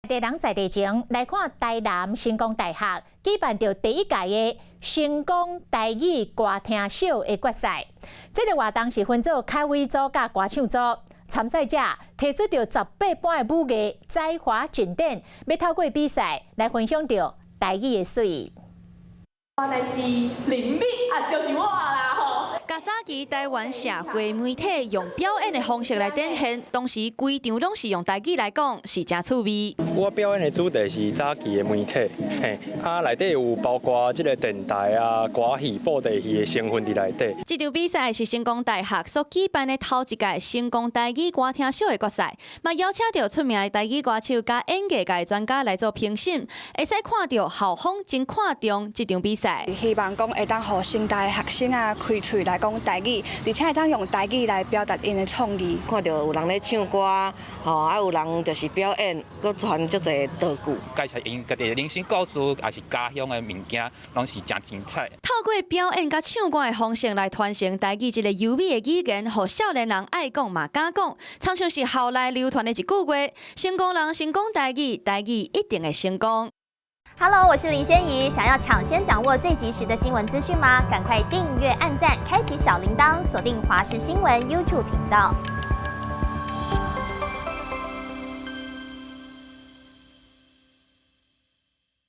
地人在地情來看，台南成功大學舉辦著第一屆的成功台語歌聽秀的決賽。這個活動是分做卡位組佮歌唱組，參賽者提出著18般的武藝、才華盡展，欲透過比賽來分享著台語的媠。原來是林立啊，就是我啦吼！共早期台灣社會媒體用表演的方式來展現，當時規場攏是用台語來講，是誠趣味。我表演的主題是早期的媒體，嘿，啊內底有包括這个電台啊、歌戲、布袋戲的成分佇內底。這場比賽是成功大學所舉辦的頭一屆成功台語歌聽秀的決賽，嘛邀請著出名的台語歌手佮演藝界專家來做評審，會使看著校方真看重這場比賽。希望講會當予成大的學生啊開喙來講台語，而且會當用台語來表達𪜶的創意。看著有人咧唱歌，吼啊有人就是表演，閣傳足濟道具。介紹𪜶家己的人生故事，抑是家鄉的物件，攏是誠精彩。透過表演佮唱歌的方式來傳承台語這个優美的語言，予少年人愛講嘛敢講，親像是校內流傳的一句話：成功人先講台語，台語一定會成功。 Hello，我是林仙怡。想要搶先掌握最及時的新聞資訊嗎？趕快訂閱、按讚、開啟小鈴鐺，鎖定華視新聞 YouTube 頻道。